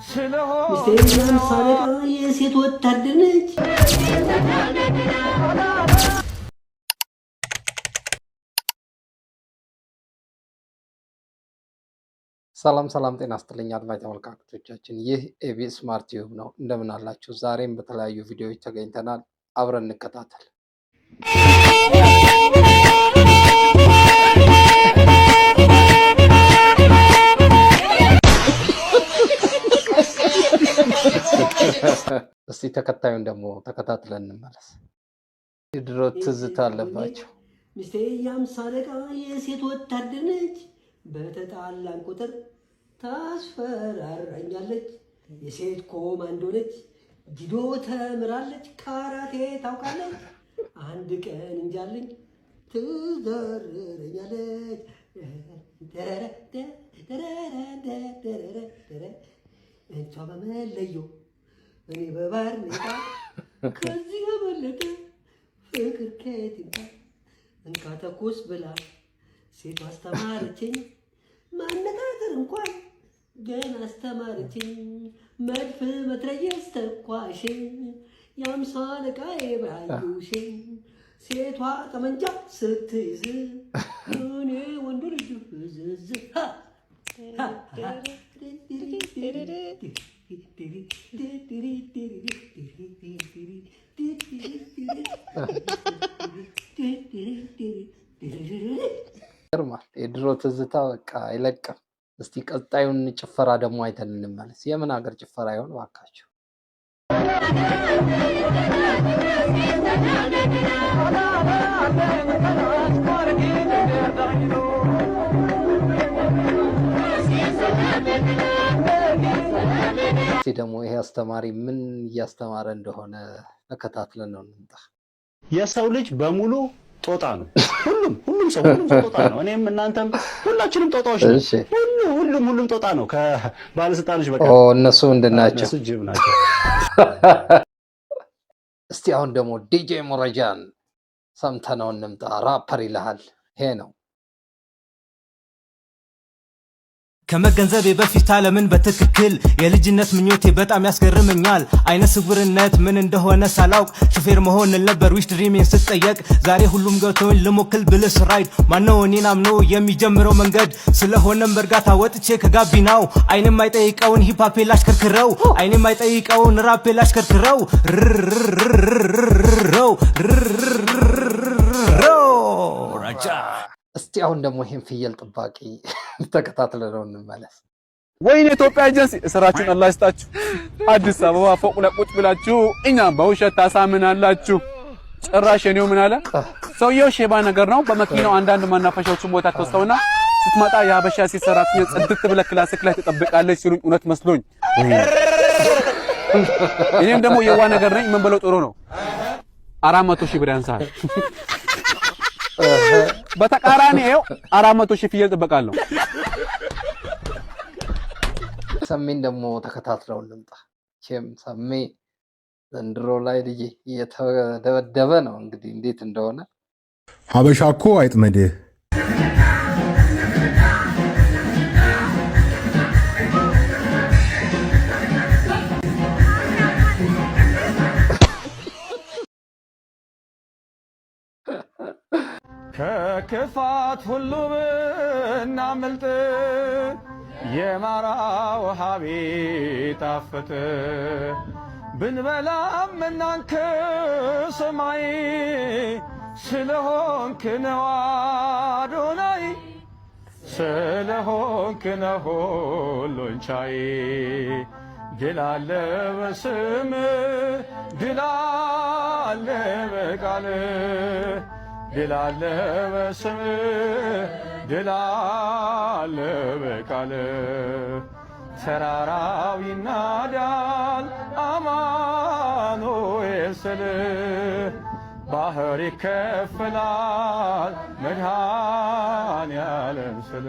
ሚስቴ የአምሳ አለቃ የሴት ወታደር ነች። ሰላም ሰላም፣ ጤና ይስጥልኝ አድማጭ ተመልካቾቻችን፣ ይህ ኤቢ ስማርት ቲዩብ ነው። እንደምን አላችሁ? ዛሬም በተለያዩ ቪዲዮዎች ተገኝተናል። አብረን እንከታተል። እስቲ ተከታዩን ደግሞ ተከታትለን እንመለስ። የድሮ ትዝታ አለባቸው። ሚስቴ የአምሳ አለቃ የሴት ወታደር ነች። በተጣላን ቁጥር ታስፈራራኛለች። የሴት ኮማንዶ ነች። ጂዶ ተምራለች፣ ካራቴ ታውቃለች። አንድ ቀን እንጃልኝ ትዘርረኛለች። እሷ በመለዮ እኔ በባርኔጣ ከዚህ የበለጠ ፍቅር ከየት ይምጣ? እንካ ተኩስ ብላ ሴቷ አስተማረችኝ። ማነጋገር እንኳን ገና አስተማረችኝ። መድፍ መትረየስ ተኳሽ የአምሳ አለቃዬ ባዩሽ ሴቷ ጠመንጃ ስትይዝ እኔ ወንዱ ልጅ ዝዝ። ይገርማል። የድሮ ትዝታ በቃ አይለቅም። እስቲ ቀጣዩን ጭፈራ ደግሞ አይተን እንመለስ። የምን ሀገር ጭፈራ ይሆን እባካችሁ? እስቲ ደግሞ ይሄ አስተማሪ ምን እያስተማረ እንደሆነ ተከታትለን ነው እንምጣ። የሰው ልጅ በሙሉ ጦጣ ነው። ሁሉም ሁሉም ሰው ሁሉም ሰው ጦጣ ነው። እኔም እናንተም ሁላችንም ጦጣዎች ነን። ሁሉ ሁሉም ሁሉም ጦጣ ነው። ከባለስልጣኖች በቀር። እነሱ ምንድን ናቸው? እነሱ ጅብ ናቸው። እስቲ አሁን ደግሞ ዲጄ ሙረጃን ሰምተነው እንምጣ። ራፐር ይልሃል። ይሄ ነው። ከመገንዘቤ በፊት ዓለምን በትክክል የልጅነት ምኞቴ በጣም ያስገርመኛል። አይነ ስውርነት ምን እንደሆነ ሳላውቅ ሹፌር መሆን ነበር wish dream ኤን ስጠየቅ። ዛሬ ሁሉም ገብቶኝ ልሞክል ብልስ ride ማነው እኔን አምኖ የሚጀምረው መንገድ? ስለሆነም በእርጋታ ወጥቼ ከጋቢናው አይን የማይጠይቀውን hip hop ላሽከርክረው፣ አይን የማይጠይቀውን ራፔ ላሽከርክረው ራጃ። እስቲ አሁን ደግሞ ይሄን ፍየል ጠባቂ ተከታትለን ነው እንመለስ። ወይኔ ኢትዮጵያ ኤጀንሲ ስራችሁን አላህ ይስጣችሁ። አዲስ አበባ ፎቅ ላይ ቁጭ ብላችሁ እኛም በውሸት ታሳምናላችሁ። ጭራሽ እኔው ምን አለ ሰውየው ሼባ ነገር ነው። በመኪናው አንዳንድ መናፈሻዎችን ቦታ ተወሰውና ስትመጣ የሀበሻ ሴት ሰራተኛ ጽድት ብለህ ክላስክ ላይ ትጠብቃለች ሲሉኝ እውነት መስሎኝ፣ እኔም ደግሞ የዋ ነገር ነኝ። ምን ብለው ጥሩ ነው 400,000 ብር ያንሳል። በተቃራኒ ይኸው 400,000 ፍየል ጥበቃለሁ። ሰሜን ደግሞ ተከታትለው እንምጣ። ቼም ሰሜ ዘንድሮ ላይ ልጅ እየተደበደበ ነው። እንግዲህ እንዴት እንደሆነ። ሀበሻ እኮ አይጥመድህ። ከክፋት ሁሉ ብናመልጥ የማራ ውሃ ቢጣፍጥ ብንበላም እናንክ ሰማይ ስለሆንክ ነው አዶናይ፣ ስለሆንክ ነው ሁሉን ቻይ። ድል አለ በስም፣ ድል አለ በቃል፣ ድል አለ በስም፣ ድል አለ በቃል። ተራራው ይናዳል አማኑኤል ስል፣ ባህር ይከፈላል መድኃኔዓለም ስል።